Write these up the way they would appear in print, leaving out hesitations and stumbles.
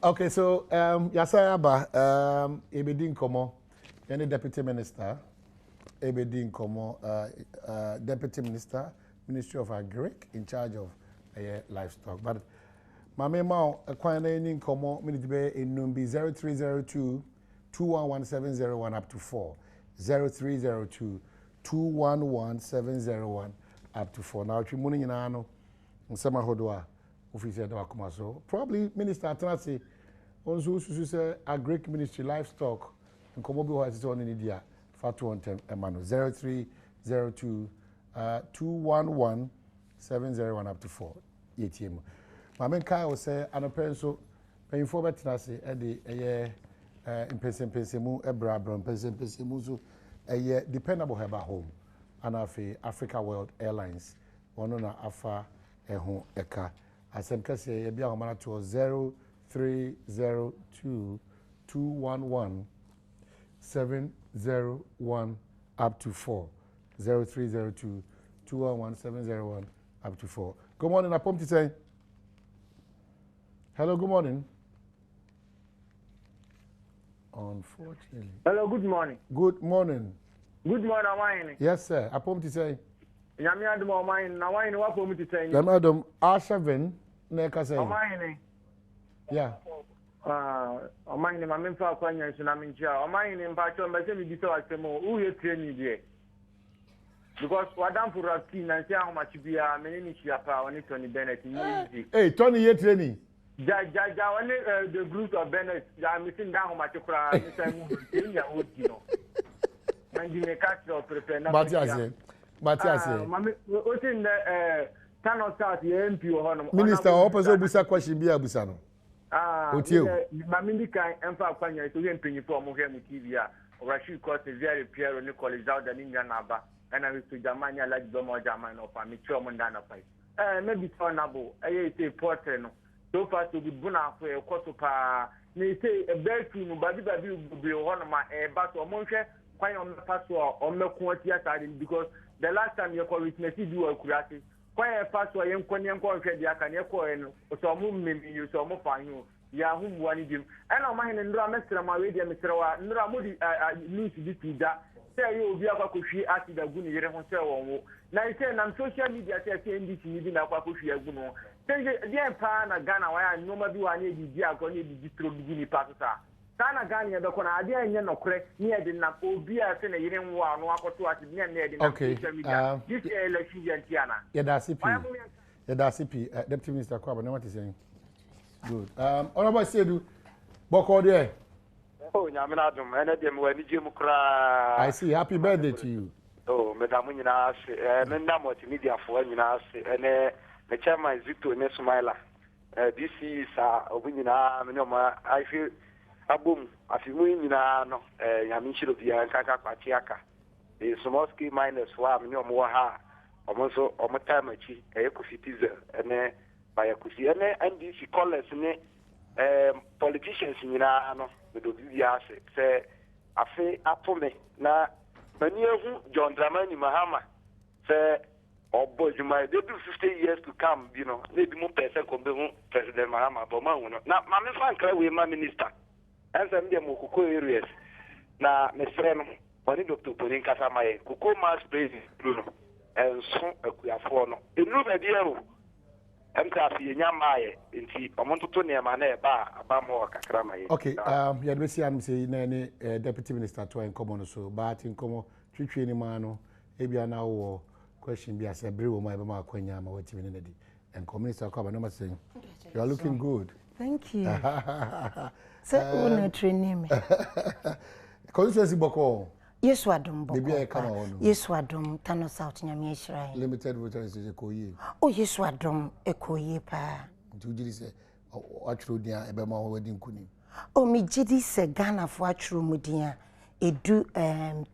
Okay, so yɛasan aba, yɛbɛdi nkɔmmɔ yɛne Deputy Minister ɛbɛdi nkɔmmɔ, Deputy Minister, Ministry of Agric, in charge of ɛyɛ livestock. But maame ma wo kwan na yɛni nkɔmmɔ minute bɛyɛ enum bi, 0302 211701 up to 4, 0302 211701 up to 4. Na ɔtwe mu no nyinaa no, nsɛm ahodoɔ a wofi sɛ ɛda wakoma so, probably minister atena ase, wɔn nso wosusu sɛ Agric Ministry, livestock nkɔmmɔ bi wɔ hɔ a ɛsɛ sɛ ɔne ne di a, fa to wɔn ntɛm ɛma no, 0302 211 701 up to 4. Yɛtie mu. Maame, nkae wo sɛ anɔpɛ nso mpanyinfoɔ bɛtena ase ɛde ɛyɛ mpɛnsɛmpɛnsɛmu ɛbrɛ abrɛ mpɛnsɛmpɛnsɛmu nso ɛyɛ Dependable Herbal Home ana afei Africa World Airlines, wɔn na afa ɛho ɛka asɛm kɛseɛ. Yɛbi ahoma no toɔ 0302 211 701 up to 4, 0302 211 701 up to 4. Good morning, apɔm ti sɛn? Hello, good morning. Unfortunately. Hello, good morning. Good morning. Good morning, Ɔmanhene. Yes, sir. Apɔm ti sɛn? Nyame adom, Ɔmanhene. Na Ɔmanhene, wapɔm ti sɛn? Nyame adom, R7 na ɛka sɛn? Ɔmanhene. Yeah. Ɔmanhene, ma memfa akwanya nso na menkyia. Ɔmanhene, mpakyɛ mbɛ sɛ mebisa w'asɛm o. Woyɛ training deɛ? Because wadamfo Rafi nansi ahomakye biara me ne ne hyia paa, ɔne Tony Bennett nyɛ easy. Hey, Tony yɛ training. Gya gya gya, ɔne the Bruce of Bennett gya mesi nda ahomakye koraa mesan mu training a ɔdi no. Na nti meka kyerɛ ɔprepare na Mate aseɛ. Mate aseɛ. Mame o ti ndɛ Tano South yɛ MP wɔ hɔnom. Minister, ɔpɛ sɛ obusa question bi a, busa no. Ah, Otie o. Maame di kan mfa akwanya yi so hwɛ mpanyinfo a wɔhwɛ mu TV a, Rashid Kɔse, Viare Piero ne College Zauda ne nua n'aba ɛna Risto Jaman ne Alhaji Bɛma ɔgya aman na ɔfa mekyerɛ wɔn nda anɔpa yi. Mɛbisa ɔnabo ɛyɛ ese poultry no, so far so good, Bunafo ɛkɔ so paa na ese ɛbɛɛ no baabi baabi bebree wɔ hɔnom a ɛɛba so, ɔmo nhwɛ kwan a ɔmo so a ɔmo bɛko atia saa de, because the last time yɛkɔ witness bi wɔ akuraase, kwan yɛ fa so a yɛnkɔ ne yɛnkɔ nhwɛ deɛ aka ne yɛkɔɛ no sɛ ɔmo mmemme yi sɛ ɔmo fa ho yɛ ahommua no biom. Ɛna ɔmo ahene nnora, mɛsrɛ mo awie deɛ, mesrɛ wa nnora mo de news bi to dwa sɛ ɛyɛ obi akɔ akɔhwie acid agu ne yere ho sɛ wɔn wo na sɛ nam social media sɛ ɛsɛ NDC ni bi na akɔ akɔhwie agu no ho sɛ deɛn paa na Ghana wayɛ a nneɛma bi wɔ a ne yɛde di agorɔ ne yɛde di turo bi gu nipa so saa saa na Ghana yɛbɛkɔ na adeɛ a ɛnyɛ nɔkorɛ ne yɛde nam obi a sɛ ne yere nwo a ɔno akɔto acid ne ɛne yɛde nam social media this year election yɛ nti ana? Yɛda ase pii. Yɛda ase pii. Deputy Minister kɔ aba na wate sɛn? Good. Honorable Sedu, bɔkɔ deɛ? Oh, Nyame no adom, ɛnɛ deɛ mewɔ anigye mu koraa. I see. Happy birthday to you. Oh, meda mo nyinaa ase. Meda multimediafoɔ nyinaa ase. Ɛne me chairman Zito ne Sumaila. DCE saa, ɔmo nyinaa me ne ɔmo ahwɛ abom. Afe mu yi nyinaa no, Nyame nhyira obiara, nkanka Kwakye aka. Small scale miners foɔ a me ne ɔmo wɔ ha a, ɔmo nso ɔmo time akyi, ɛyɛ Kofi Diesel ɛne Baya Kofi ɛne NDC callers ne politicians nyinaa no, mede obi biara ase sɛ afe ato me na m'ani ahu John Dramani Mahama sɛ ɔbɔ adwuma. Ebedu 50 years to come bi no na ebi mu pɛ sɛ nkɔmbehu President Mahama bɔ ɔmo ahu no. Na maame fa nkra wei ma minister, ɛnsɛm deɛ mo cocoa areas na mesrɛ no, ɔne Dr. Poni nkasa ma yɛ cocoa mass spray duro no ɛnso akuafoɔ no nnuru baabi a o ɛm sɛ afe yɛnya mmaayɛ, nti ɔmo ntoto nneɛma na ɛba a aba mɔ kakra ma yɛ. Okay, yɛde bɛsi anom sɛ na ɛne Deputy Minister toa nkɔmmɔ no so, but nkɔmmɔ twitwie ne maa no, ebia na wowɔ question bi a sɛ bere wɔ mu a yɛbɛma akwanya ama watumi ne no di nkɔmmɔ. Minister kɔ aba na sɛn? You are looking good. Thank you. Sɛ wo na training me. Constituency bɔkɔɔ? Yesu adom, bɔkɔɔ. Baabi a yɛka ma hɔ no. Yesu adom, Tano South, Nyame ahyira yɛn. Limited voter registration kɔ yie? Oh, Yesu adom, ɛkɔ yie paa. Nti wogye di sɛ watwerɛ din a ɛbɛma wo wadi nkonim? Oh, megye di sɛ Ghanafoɔ atwerɛ mu din a ɛdu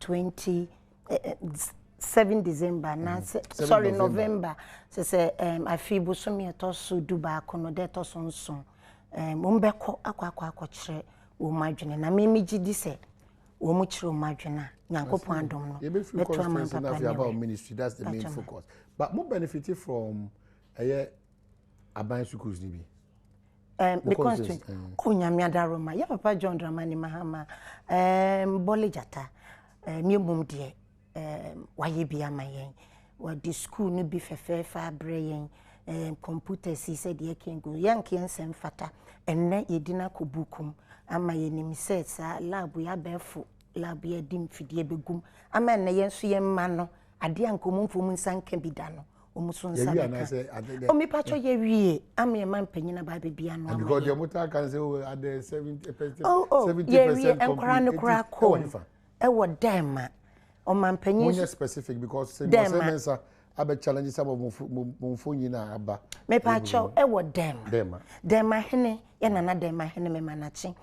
27 December anaasɛ, sorry, November, sɛ afe bosome ɛtɔ so 11 no dɛ ɛtɔ so 7, wɔn bɛkɔ akɔkyerɛ wɔn adwene, na me megye di sɛ wɔn kyerɛ wɔn adwene a, Nyankopɔn adom no bɛto ama papa ne about ministry, that's the main focus, but mo benefit from ɛyɛ aban schools ni bi? Me constituent. Oh, Nyame adaroma. Yɛ papa John Dramani Mahama. Bɔle Gyata. Me mmom deɛ, wayɛ bi ama yɛn. Wɔde school no bi fɛfɛɛfɛ abrɛ yɛn. Computers yi sɛdeɛ ɛka gu. Yɛnka yɛn nsɛm fata. Ɛnnɛ yɛdi no akɔ book mu ama yɛnim sɛ saa lab yi abɛɛfo lab yi adi mfidie bɛgum ama ɛnnɛ yɛn nso yɛn mma no adeɛ a nka wɔn mfa wɔn nsa nka bi da no wɔn nso nsa bɛka. O mipatwɔ yɛwie ama yɛn ma mpanyin aba abɛbi ano ama because yɛn. Deɛ wɔn taa kan sɛ o adɛ 70%. Oh, 70% yɛwie nkwaraa no koraa kɔm ɛwɔ dɛm a ɔmanpanyin. Mo nyɛ specific because sɛ mo sɛ mensa abɛ challenge some of mo mo mfonyin a aba. Mepatwɔ ɛwɔ dɛm. Dɛm. Dɛm ahene yɛ nana dɛm ahene mɛma n'akye.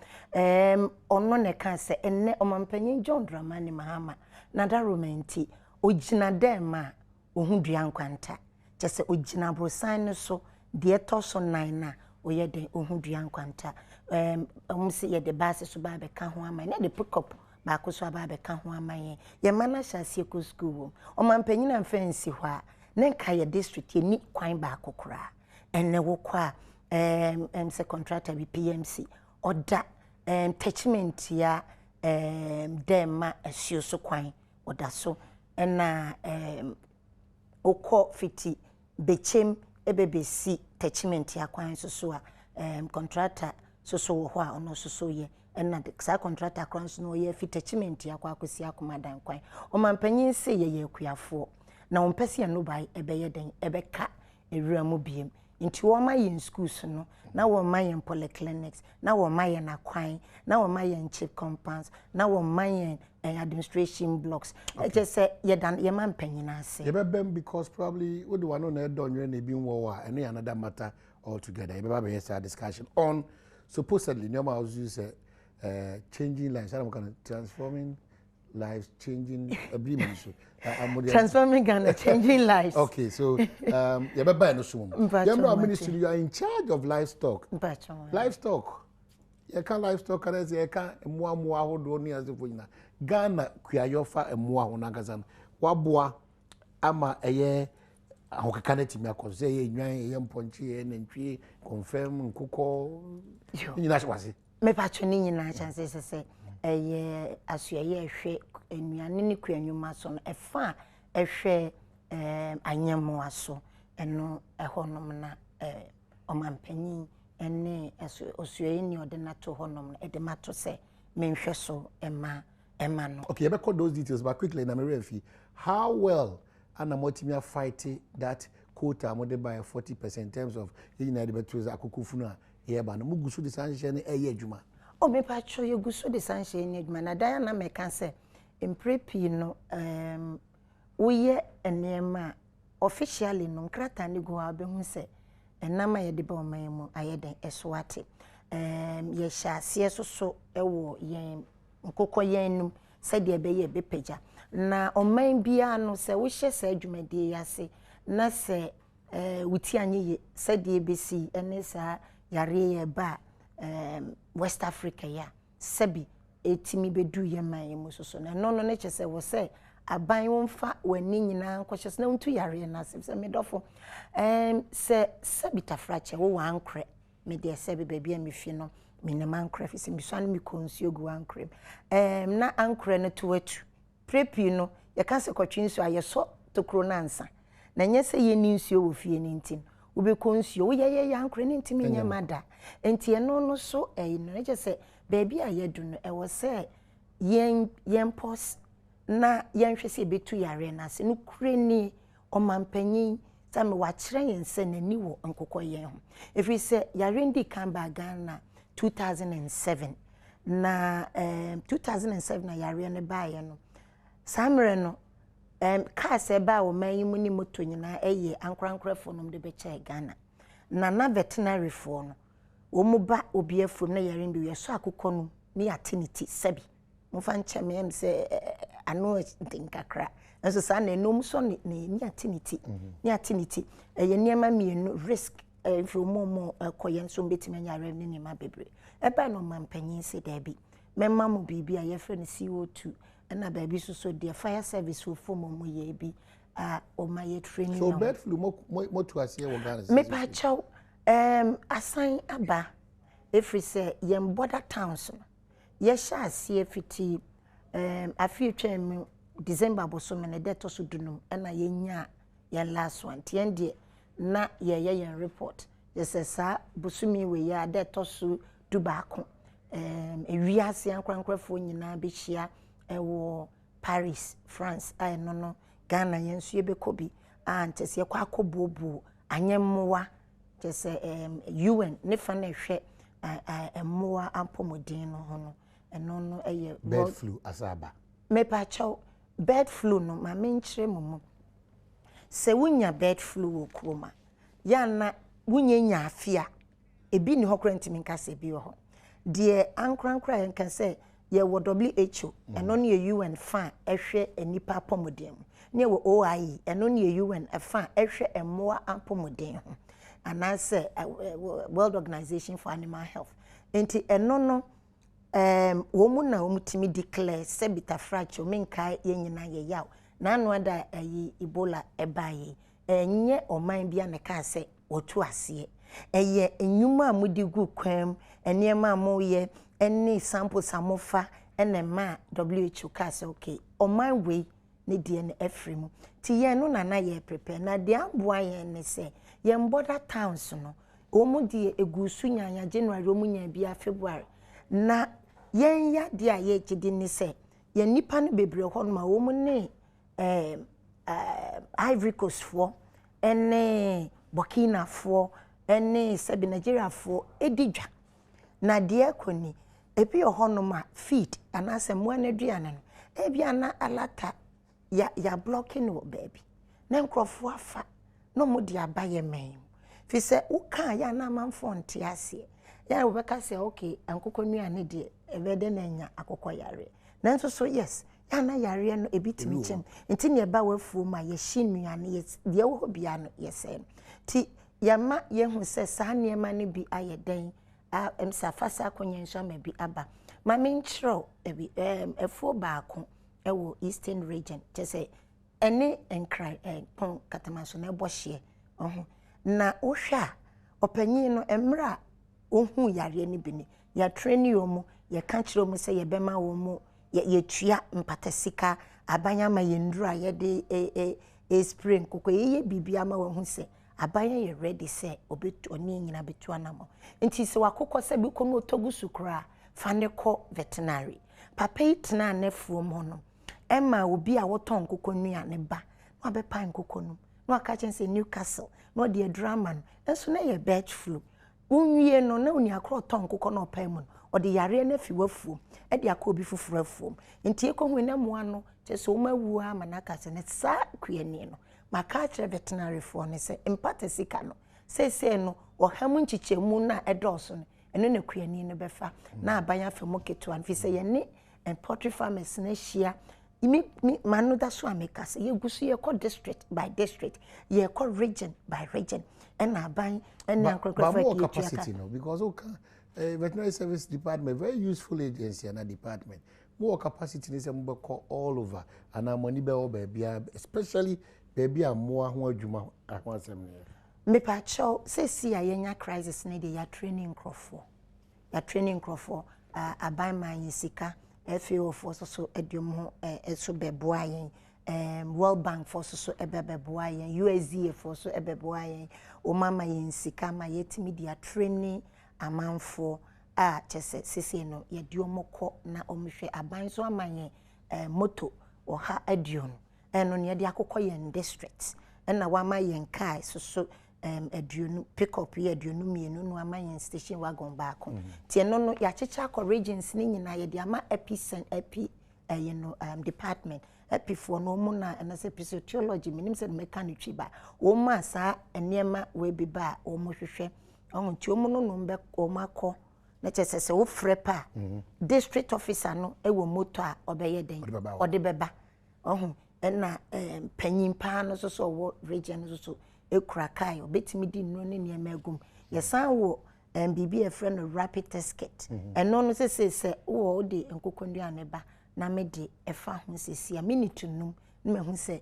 Ɔno na ɛka sɛ ɛnɛ ɔmanpanyin John Dramani Mahama n'adaroma nti ogyina dɛm a ohu dua nkwanta. Kyɛ sɛ ogyina aborosan no so deɛ ɛtɔ so 9 na ɔyɛ den ohu dua nkwanta. Ɔmo sɛ yɛde baase so ba abɛka ho ama yɛn, na yɛde pickup baako so aba abɛka ho ama yɛn. Yɛn mma no ahyɛ aseɛ kɔ sukuu wɔ mu. Ɔmanpanyin amfa nsi hɔ a, ne nka yɛ district yɛni kwan baako koraa. Ɛnɛ wokɔ a, sɛ contractor bi PMC, ɔda Techimantia dɛ ma asuo so kwan ɔda so. Ɛna wokɔ fiti Bekyem ɛbɛbɛsi Techimantia kwan nso so a, contractor nso so wɔ hɔ a ɔno nso so yɛ. Ɛna saa contractor koraa nso no ɔyɛ afi Techimantia kɔ akɔsi Akomadan kwan. Ɔmanpanyin se yɛyɛ akuafoɔ na wɔmpɛ sɛ yɛn nnɔbae ɛbɛyɛ dɛn ɛbɛka ewura mu biem. Nti wɔma yɛn schools no, na wɔma yɛn polyclinics, na wɔma yɛn akwan, na wɔma yɛn chip compounds, na wɔma yɛn administration blocks. Ɛkyɛ sɛ yɛda yɛma mpanyin ase. Yɛbɛbɛm because probably wode wano na ɛdɔ nwere na ebi nwɔ hɔ a, ɛno yɛ another matter altogether. Yɛbɛba bɛyɛ saa discussion on supposedly nneɛma a wɔsusu sɛ changing lives, saa na wɔka no, transforming lives, changing every so. Transforming Ghana, changing lives. Okay, so yɛbɛba ɛno so mu. Yɛmmra ministry, you are in charge of livestock. Livestock. Yɛka livestock kana sɛ yɛka mmoa mmoa ahodoɔ ne asefo nyinaa. Ghana kuayɔ fa mmoa ho n'ankasa no. Waboa ama ɛyɛ ahokeka no atumi akɔ so sɛ ɛyɛ nnwan, ɛyɛ mpɔnkye, ɛyɛ nantwie, confirm, nkokɔ, ne nyinaa hyɛ wase. Mepatwo ne nyinaa kyɛn sɛ ɛyɛ asoɛyɛ ɛhwɛ nnuane ne kua nnwuma so no, ɛfa a ɛhwɛ anyɛmmoa so ɛno ɛhɔnom na ɔmanpanyin ne osuayi ne ɔde n'ato hɔnom no ɛde mato sɛ menhwɛ so ɛma ɛma no. Okay, yɛbɛkɔ those details but quickly na mmerɛ fi how well ana mɔtumi afight that quota mo de by 40% in terms of yɛn nyinaa de bɛto sɛ akoko funu a yɛreba no, mugu so de saa nhyehyɛ no ɛyɛ adwuma? O mepatwo yɛgu so de saa nhyehyɛ no adwuma na dan na mɛka sɛ mpere pii no woyɛ nneɛma a officially no nkrataa no gu hɔ a wobɛhu sɛ ɛnam a yɛde ba ɔman mu ayɛ den ɛso ate. Yɛhyɛ aseɛ soso ɛwɔ yɛn nkokɔ yɛn num sɛdeɛ ɛbɛyɛ ɛbɛpagya. Na ɔman biara no sɛ wohyɛ saa dwumadie yi ase na sɛ wuti anyɛ yie sɛdeɛ ɛbɛsi ɛne saa yareɛ yɛ ba West Africa yi a sɛbi ɛtumi bɛdu yɛn man yi mu soso na ɛno no ne kyɛ sɛ wɔ sɛ aban wɔmfa w'ani nyinaa nkɔhyɛ so na wontu yareɛ no ase sɛ medɔfo sɛ sɛbi tafrakyɛ wowɔ ankorɛ medeɛ sɛbi baabi a mefi no menim ankorɛ fi sɛ mesua no mekɔ nsuo gu ankorɛ mu na ankorɛ no to atu pere pii no yɛka sɛ kɔtwe nsuo a yɛsɔ tokuro no ansa na nyɛ sɛ yɛnni nsuo wɔ fie no nti no wobɛkɔ nsuo woyɛyɛ yɛ ankorɛ no ntumi nyɛ ma da nti ɛno no so ɛyi no kyɛ sɛ baabi a yɛdu no ɛwɔ sɛ yɛn pɔs na yɛnhwɛ sɛ yɛbɛtu yareɛ no ase no kure ni ɔmanpanyin sɛ me wakyerɛ yɛn sɛ n'ani wɔ nkokɔ yɛn ho ɛfiri sɛ yareɛ ndi kan baa Ghana 2007 na 2007 na yareɛ no baeɛ no saa mmerɛ no cars ɛbaa ɔman yi mu ne moto nyinaa ɛyɛ ankorankorɛfoɔ nom de bɛkyɛɛ Ghana na veterinaryfoɔ no wɔn mu ba obi afuom na yare bi yɛsɔ akokɔ no ne yɛate ne ti sɛbi momfa nkyɛ me ɛm sɛ ano den kakra nso saa na ɛnum sɔ ne ne yɛate ne ti ne yɛate ne ti ɛyɛ nneɛma mmienu risk mfiri mu mu ɛkɔ yɛn nso mbɛtumi anya yareɛ ne nneɛma bebree ɛbɛn no ɔmanpanyin sɛ daabi mɛma mo biribi a yɛfrɛ no CO2 ɛna baabi nso so deɛ fire service wɔ fam mu yɛ bi a ɔma yɛ training. So bird flu mo tu aseɛ wɔ Ghana? Mepa kyɛw asan aba. Ɛfiri sɛ yɛn border towns no, yɛhyɛ aseɛ fiti um, afe atwam mu December bosome no da ɛtɔ so dunum ɛna yɛnyaa yɛn last one. Nti yɛn deɛ na yɛyɛ yɛn report. Yɛ sɛ saa bosome wei yi a da ɛtɔ so du baako um, ewiase ankorankorafoɔ nyinaa bɛhyia ɛwɔ Paris, France a ɛno no Ghana yɛn nso yɛbɛkɔ bi a nkyɛ sɛ yɛkɔ akɔbuobuo anyɛmmoa kyɛ sɛ um, UN ne fa na ɛhwɛ mmoa apɔmuden no ho no ɛno no ɛyɛ bird flu asa aba. Mepakyɛw bird flu no ma menkyerɛ mo mu sɛ wonya bird flu wɔ kurom a yɛ ana wonya nya afe a ebi nni hɔ koraa ntumi nka sɛ ebi wɔ hɔ. Deɛ ankorankoro a yɛnka sɛ yɛwɔ WHO, ɛno ne yɛ UN fa a ɛhwɛ nnipa apɔmuden ho, ne yɛwɔ OIE, ɛno ne yɛ UN fa a ɛhwɛ mmoa apɔmuden ho, anaasɛ World Organization for Animal Health. Nti ɛno no, um, wɔn mu na wɔtumi declare sɛ bitafrakyɛ, menkae yɛn nyinaa yɛ yaw. N'ano ada ayi Ebola ɛbaeɛ yi, Ɛnyɛ ɔman biara na ɛkaa sɛ wɔtu aseɛ. Ɛyɛ nnwuma a mode gu kwan mu, nneɛma a moyɛ ne samples a mofa na ɛmaa WHO kaa sɛ okay, ɔman wei ne deɛ no afiri mu. Nti yɛn no na na yɛ prepare. Na deɛ aboa yɛn ne sɛ yɛn border towns no, wɔn deɛ ɛguu so nyaanya, January wɔn nyaa biara, February. Na yɛn yadeɛ a yɛgye di ne sɛ yɛn nnipa no bebree wɔ hɔnom a wɔn ne ɛɛm Ivory Coast foɔ ne Burkina foɔ ne sɛbi Nigeria foɔ di dwa. Na deɛ ɛkɔ ni, ebi wɔ hɔnom a feed anaasɛ mmoa no aduane no, ebi a na alata ya yɛablɔke no wɔ baabi na nkurɔfoɔ afa na wɔde aba yɛn man yi mu. Firi sɛ woka a yɛ a na amanfoɔ nte aseɛ. Yɛ a wɔbɛka sɛ okay nkokɔ nnuane deɛ ɛbɛyɛ dɛ na anya akokɔ yareɛ. Nanso so yes, yɛ a na yareɛ no ebi tumi kyɛm. Nti na ɛba w'afuo mu a yɛhye nnuane, yɛ deɛ ɛwɔ hɔ biara no yɛsɛe no. Nti yɛma yɛhu sɛ saa nneɛma no bi ayɛ dɛn a ɛm sɛ afa saa akonnwa yi so ama bi aba. Ma menkyerɛ wo ebi ɛɛm afuo baako ɛwɔ Eastern Region kyɛ sɛ ɛne Nkran ɛɛ Kpong Katamanso na ɛbɔ hyeɛ ɔho. Na wohwɛ a ɔpanyin no mmerɛ a ɔhuu yareɛ no bi no, yɛatrɛni wɔn, yɛka kyerɛ wɔn sɛ yɛbɛma wɔn, yɛtua mpata sika, aban ama yɛn nnuro a yɛde spray nkokɔ, yɛyɛ biribi ama wɔahu sɛ aban yɛ ready sɛ ɔbɛtu, ɔne yɛn nyinaa bɛtu anamɔ. Nti sɛ wakokɔ sɛ bi kɔ no ɔtɔ gu so koraa, fa ne kɔ veterinary. Papa yi tenaa n'afuom hɔ no, ɛma obi a wɔtɔn nkokɔ nnuane ba na wabɛpae nkokɔ no mu, na waka kyerɛ sɛ Newcastle, na ɔde aduro ama no, nso na ɛyɛ bird flu. Wonwie no, na onua koro a ɔtɔ nkokɔ na ɔpae mu no, ɔde yareɛ no afi w'afuom de akɔ obi foforɔ afuom. Nti yɛkɔhui na mmoa no, kyerɛ sɛ wɔn awu ara ma no aka sɛ, na saa kuani no, maka akyerɛ veterinary-foɔ no sɛ, mpata sika no, seesei no, ɔha mu nkyekyɛmu no a ɛdɔɔso no, ɛno na kuani no bɛfa, na aban afa mu ketewa no, firi sɛ yɛne poultry farmers no ahyia Me me m'ano da so a meka sɛ yɛgu so yɛkɔ district by district yɛkɔ region by region ɛna aban ɛne ankorankora fo ɛde capacity no because o ka eh, veterinary service department very useful agency ana department mo wɔ capacity ne sɛ mo bɛkɔ all over anaa mo ani bɛwɔ baabi especially baabi a mmoa ho adwuma ho asɛm no yɛ. Mepakyɛw sɛsi a yɛnya crisis ne deɛ yɛatraining nkurɔfoɔ. Yɛatraining nkurɔfoɔ, aban maa yɛn sika, FAO foɔ nso so de wɔn ho nso bɛboa yɛn, World Bank foɔ nso so bɛbɛboa yɛn, USDA foɔ nso bɛboa yɛn. Wɔn ama yɛn sika ma yɛatumi de atraining amanfoɔ a kyerɛ sɛ seesei no yɛde wɔn kɔ na wɔhwɛ. Aban nso ama yɛn moto 120. Ɛno no yɛde akokɔ yɛn district ɛna wama yɛn car soso um, aduonu pick up yɛ 22 na wama yɛn station wagon baako. Nti ɛno no yɛakyekyɛ akɔ regions ne nyinaa yɛde ama epi sɛn epi ɛyɛ no um, department epifoɔ no wɔn na ɛna sɛ episotology menim sɛ mɛka no twi ba wɔn a saa nneɛma wei bi ba a wɔn hwehwɛ ɔho nti wɔn no nom bɛ wɔn akɔ na kyerɛ sɛ sɛ wofrɛ pa a district officer no wɔ moto a ɔbɛyɛ dɛn ɔde bɛba. Wahu? Ɛna ɛɛ panyin paa no nso so ɔwɔ region no nso so ekura kaa yi ɔbɛtumi de nnuro ne nneɛma agu mu. Yɛsan wɔ ɛɛ biribi a yɛfrɛ no rapid test kit. Ɛno no sese sɛ wowɔ wode nkokɔ nnuane ba na mede ɛfa ho sisi a minute num na mahu sɛ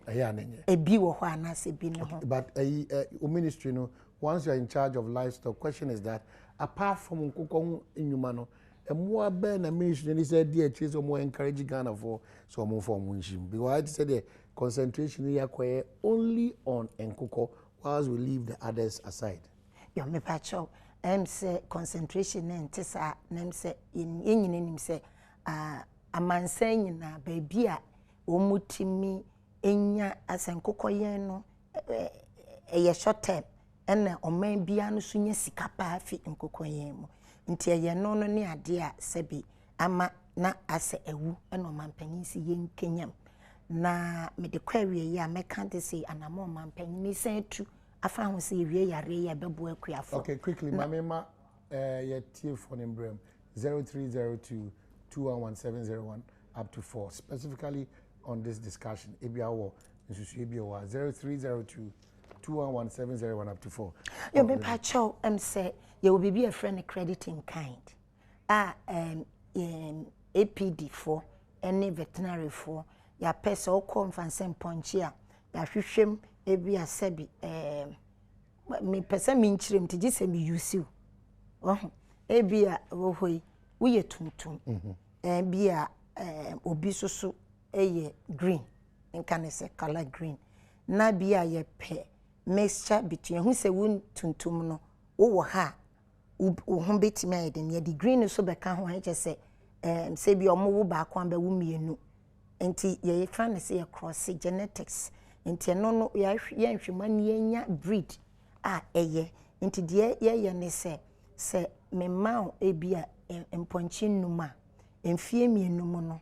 ebi wɔ hɔ anaasɛ ebi ne ho. But ɛyi ɛ o ministry no once you are in charge of livestock question is that Apart from nkokɔ ho nnwuma no, mmoa bɛn na ministry no ani sɛ di akyire sɛ wɔn encourage Ghanafoɔ sɛ wɔn mfa wɔn nhyim? Because ayɛ te sɛ deɛ concentration no yɛ akɔyɛ only on nkokɔ whilst we leave the others aside. Yɔ mepakyɛw, ɛm sɛ concentration no nte saa na ɛm sɛ yɛn nyina nim sɛ ah, amansan nyinaa baabi a wɔn tumi nya asɛ nkokɔ yɛn no ɛyɛ short term ɛna ɔman biara no so nya sika paa fi nkokɔ yɛn mu nti ɛyɛ no no ne adeɛ a sɛbi ama na asɛ awu ɛna ɔmanpanyin si yɛn kenyam na mede kɔ awie yi a mɛka de sɛ anamɔ ɔmanpanyin san tu afa ho sɛ yɛwie yareɛ yi a ɛbɛboa akuafoɔ. Okay, quickly, maame ma eh, yɛ tiefoɔ no mbrɛ mu 0302 211701 up to 4 specifically on this discussion. Ebi awɔ nsusuo bi wɔ 0302 211701 up to 4. Yɛ mepa kyɛw ɛm sɛ yɛwɔ biribi a yɛfrɛ no credit in kind a um, um, APD foɔ ne veterinary foɔ yɛapɛ sɛ wokɔ mfansɛ mpɔnkye a yɛahwehwɛ mu ebi a sɛbi ɛɛm mepɛ sɛ menkyerɛ mu nti gye sɛ me use wo wahu ebi a wɔ hɔ yi woyɛ tuntum mhm. ebi a ɛɛm obi soso yɛ green nka ne sɛ colour green na bi a yɛpɛ mixture between ehu sɛ wo tuntum no wowɔ ha a wo ho bɛtumi ayɛ den yɛde green no so bɛka ho a ɛkyɛ sɛ ɛɛm sɛ bi ɔmo wo baako abɛwo mmienu Nti yɛfa no sɛ yɛ cross genetics. Nti ɛno no yɛayɛ nhwɛmu na yɛanya breed a ɛyɛ. Nti deɛ yɛyɛ ne sɛ, sɛ mema wo ebi a mpɔnkye nnum a, mfeɛ mmienu mu no,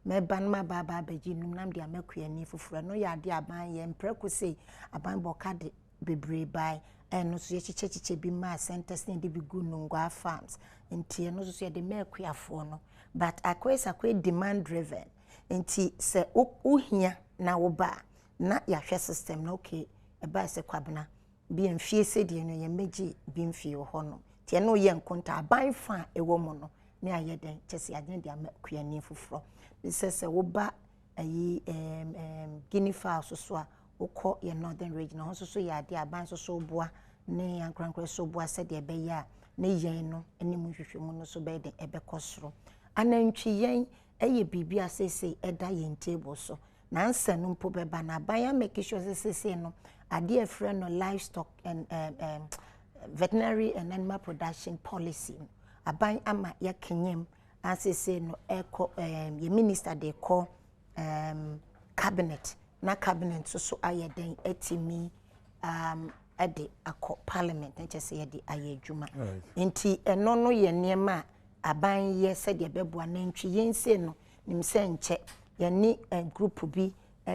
mɛba na maba aba abɛgye nnum na mede ama kuani foforɔ. Ɛno yɛ adeɛ a aban yɛ. Mprɛko sei, aban bɔ ka de bebree bae. Ɛno nso yɛkyekyɛkyekyɛ bi maa centers na yɛde bi gu Nungua farms. Nti ɛno nso so yɛde maa akuafoɔ no. But akɔyɛ sɛ akɔyɛ demand driven. Nti sɛ wohia na woba a, na yɛahwɛ system no okay, ɛbaa sɛ Kwabena, bi a mfie sɛdeɛ no yɛmmɛgye bi mfie wɔ hɔ nom. Nti ɛno yɛ nkonta aban fa a ɛwɔ mu no ne ayɛ dɛn kyɛ sɛ yɛadwene de ama kuani foforɔ. Sɛ sɛ woba ayi ɛɛm ɛɛm Guinea fowl so so a, wokɔ yɛn Northern Region, ɛhɔ nso so yɛ adeɛ a aban nso so boa ne ankorankorɛ so boa sɛdeɛ ɛbɛyɛ a ne yɛn no ne mu nhwehwɛmu no so bɛyɛ den ɛbɛkɔ soro. Anantwi yɛn yɛ biribi a seesei ɛda yɛn table so. Nansa no mpo bɛba na aban a make sure sɛ seesei no adeɛ a ɛfrɛ no livestock and um, um, veterinary and animal production policy no aban ama yɛakenyam a seesei no ɛkɔ um, yɛ minister de kɔ um, cabinet na cabinet nso so ayɛ dɛn atumi um, de akɔ parliament na kyerɛ sɛ yɛde ayɛ adwuma nti ɛno no yɛ nneɛma a aban yɛ sɛdeɛ ɛbɛboa nantwi yɛn sei no nim sɛ nkyɛ yɛne eh, group bi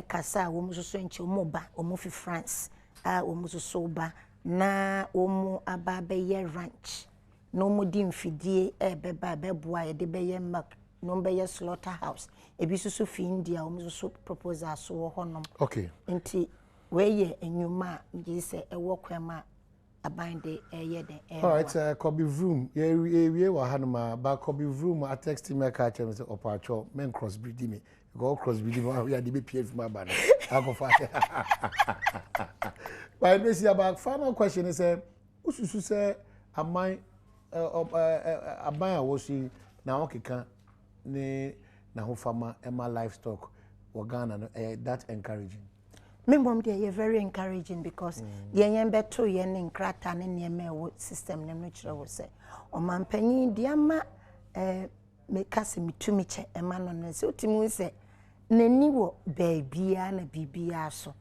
kasa a wɔn nso so nkyɛ wɔn ba wɔn fi France a wɔn nso so ba na wɔn aba abɛyɛ ranch na wɔde mfidie ɛrebɛba a ɛbɛboa a yɛde bɛyɛ milk na wɔbɛyɛ slaughter house ebi nso so fi India wɔn nso so proposal so wɔ hɔnom. Okay. Nti wei yɛ nnwuma a megye di sɛ ɛwɔ kwan mu a aban de ɛyɛ den ɛreboa. Alright, uh, Kobe Vroom, yɛwie wɔ hanom a, ba Kobe Vroom atexti me aka akyerɛ me sɛ ɔpaatwɔ men cross breedi me because cross breedi me ahwɛ ade bɛpie afi mu aba no akɔfa. But ɛbɛsi aba final question is sɛ Wosusu sɛ aman aban a wɔso yi n'ahokeka ne n'ahofama ma livestock wɔ Ghana no ɛyɛ that encouraging? Me mmom deɛ ɛyɛ very encouraging because deɛ yɛn bɛto yɛn ne nkrataa ne nneɛma ɛwɔ system no no kyerɛ wo sɛ ɔmanpanyin deɛ ama ɛɛ meka sɛ metumi kyɛ ɛma no no sɛ wotumi hu sɛ n'ani wɔ baabiara na biribiara so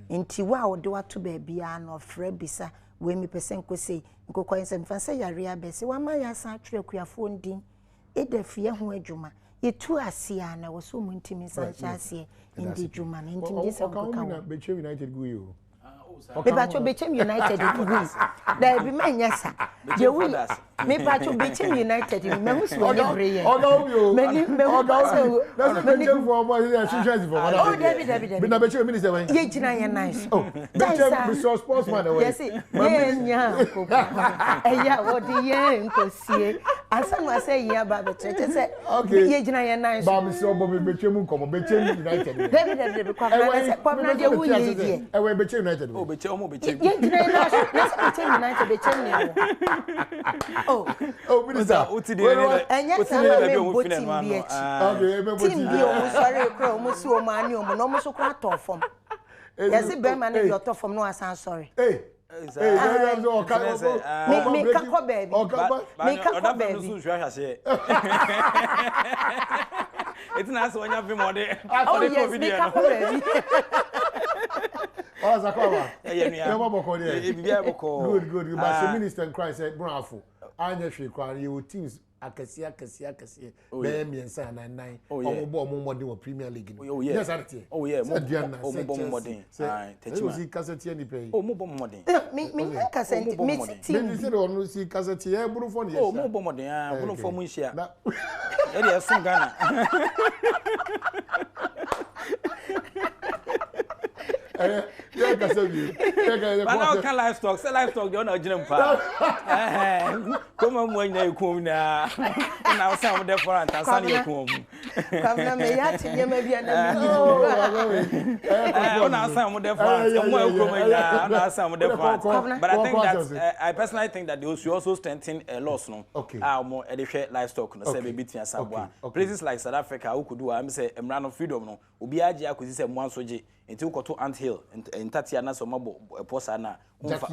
nti wo a wɔde wato baabiara no ɔfrɛ bisa wei mepɛ sɛ nkɔ sei nkokɔ yɛ sɛ mfa sɛ yareɛ abɛ sɛ wama yɛasan atwerɛ akuafoɔ ndin ɛda fie ho adwuma yɛtu aseɛ a na ɛwɔ sɛ ɔmu ntumi nsan hyɛ aseɛ ndi dwuma no nti megye sɛ nkɔka wɔ Bɛkyɛm United gu yi o Mepacho Bechem United gui. Daabi mɛnyɛ sa. Deɛ woyi mepacho Bechem United mehu so wani bere yɛ. Ɔga obi o. Mani mehu Ɔga obi. Na sɛ Bechem fo ɔmo yɛ hwehwɛ ɛsi fo. Oh dabi dabi dabi. Na Bechem mi ni sɛ wɛn. Yɛ gyina yɛn nan so. Oh Bechem mesɔ sportsman ɛwɔ yi. Yɛsi yɛn nya nkoko ɛyɛ a wɔde yɛn nkosie ansa na asɛ yi aba abɛkyerɛ kyɛ sɛ yɛ gyina yɛn nan so. Ba mesɔ bɔ me Bechem nkɔmɔ Bechem United. Dabi dabi dabi kwabena na sɛ kwabena deɛ woyɛ yi deɛ. Ɛwɔ Bechem United. Oh Bechem ɔmo Bechem. Yɛn gyina yɛn nan so na sɛ Bechem United Bechem ni ɛwɔ. Oh. Oh, minister. Ɛnyɛ saa ma me mbɔ team bi akyi. Team bi ɔmo sɔre kora ɔmo si ɔmo ani ɔmo na ɔmo nso kora tɔ fam. Yɛsi bɛrima no deɛ ɔtɔ fam na wasan sɔre. Me me ka kɔ baabi. Me ka kɔ baabi. Eti na asɛ ɔnya vim ɔde ɔde kɔ video no. Oh yes, me ka kɔ baabi. Ɔsa kɔ aba. Ɛyɛ nua. Yɛ bɔ bɔkɔ deɛ. Ebi ayɛ bɔkɔ. Good good. Ba sɛ minister nkran sɛ Brafo anyɛ hwee koraa yɛ wɔ teams akɛseɛ akɛseɛ akɛseɛ bɛyɛ mmiɛnsa anaa nnan ɔmo bɔ ɔmo mmɔden wɔ Premier League no. Nyɛ saa teɛ. Sɛ Aduana sɛ Chelsea sɛ ɛyɛ osi kasa tia nipa yi. Ɔmo bɔ mmɔden. Mi mi nya kasa nti mi si team bi. Mi sɛ de ɔno si kasa tia yɛ burufɔ ne yɛ hyia. Ɔmo bɔ mmɔden aa burufɔ mo nhyia. Ɛde ɛsom Ghana. Ɛyɛ yɛ kasa bi. Bana ɔka livestock sɛ livestock deɛ ɔna ɔgyina mu paa. Kɔma mu anyina yɛ kuom na ɔna ɔsan wɔn dɛ fɔra ntansa ne yɛ kuom. Kwamina mɛ yɛ ati nneɛma bi a na mi ni. Ɔna ɔsan wɔn dɛ fɔra ɔmo a kurom nyinaa ɔna ɔsan wɔn dɛ fɔra. But I think that I personally think that they should also strengthen laws no. A wɔn ɛde hwɛ livestock no sɛ baabi tia sa boa. Places like South Africa awokodu hɔ a ɛmi sɛ mmara no freedom no obiara gye akosi sɛ mmoa nso gye. Nti wokɔto ant hill ntatea na sɛ wɔabɔ ɛpɔ saa no a, womfa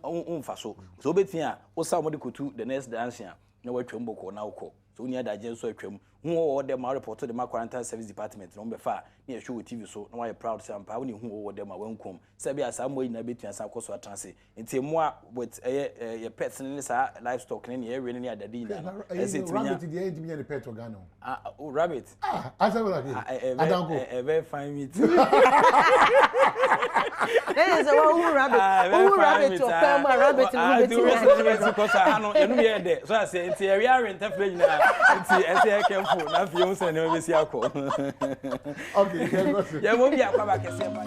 womfa so. Sɛ wobɛtumi a, wosa wɔn de kɔtu the next junction a, na woatwam bɔkɔɔ na wokɔ. Sɛ wonni adagyeɛ nso atwam. Hu wɔ hɔ dɛ ma worepɔto de ma Quarantine Service Department na wɔbɛfa a, na yɛhwɛ wɔ TV so na woayɛ proud sɛ ampa wo na ehu wɔ hɔ dɛ ma woankum. Sɛ ɛbɛyɛ a saa mmoa yi nyinaa bɛtumi asan akɔ so atena ase. Nti mmoa with ɛyɛ yɛ pets ne ne saa livestock ne nea yɛwe ne ne adade nyinaa no ɛsɛ ɛtumi nya. Rabbit deɛ yɛntumi nya ne pet wɔ Ghana o. Ah, oh, rabbit. Ah, asɛ wɔ lake. Adanko. A very fine meat. Ɛyɛ sɛ wɔn rabbit, wɔn rabbit wɔ kwan mu a rabbit no bɛ ti na. Nti wɔn ti kɔ so aha no, ɛnum yɛ dɛ, so ase nti ɛwi awe ntɛfrɛ nyinaa, nti ɛsɛ yɛ kɛnfo na afei ehun sɛ nneɛma bɛ si akɔ. Okay, yɛn kɔ so. Yɛn mo bi akɔ aba kɛseɛ pa.